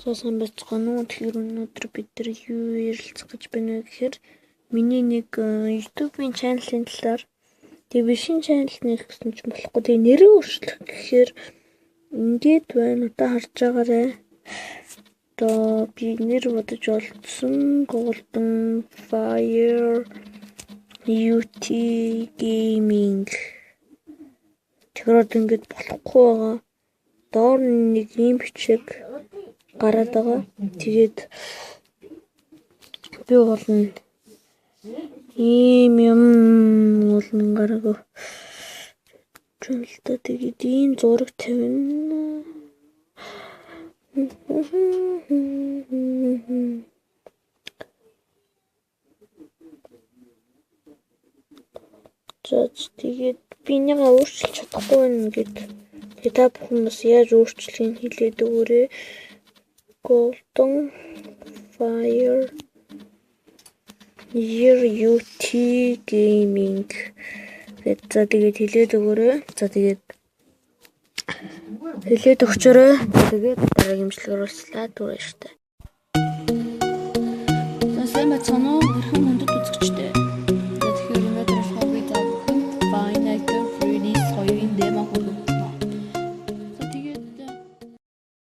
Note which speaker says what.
Speaker 1: За, сайн байцгаана уу? Тэгэхээр өнөөдөр бид нар юу ярилцах гэж байна вэ гэхээр миний нэг YouTube-ийн channel-ын талаар. Тэгээ би шинэ channel нээх гэсэн чинь болохгүй. Тэгээ нэрээ өөрчлөх гэхээр ингээд байна. Одоо харж байгаарай. Одоо би нэр бодож олдсон, Golden Fire UT Gaming. Тэгэхээр одоо ингээд болохгүй байгаа. Доор нэг ийм бичиг гараад байгаа. Тэгээд би болно ийм юм болно гараагүй. Л да, тэгээд ийм зураг тавина. За, тэгээд би энийг өөрчилж чадахгүй байна гэд. Тэгээд та бүхэн бас яаж өөрчлөхийг хэлээд өгөөрэй. Golden Fire Year UT Gaming гэд. За, тэгээд хэлээд өгөөрэй. За, тэгээд хэлээд өгчөөрэй. Тэгээд дараагийн бичлэгээр уулзлаа. Түр баяртай.
Speaker 2: За, сайн байцгаана уу? Эрхэм хүндэт үзэгч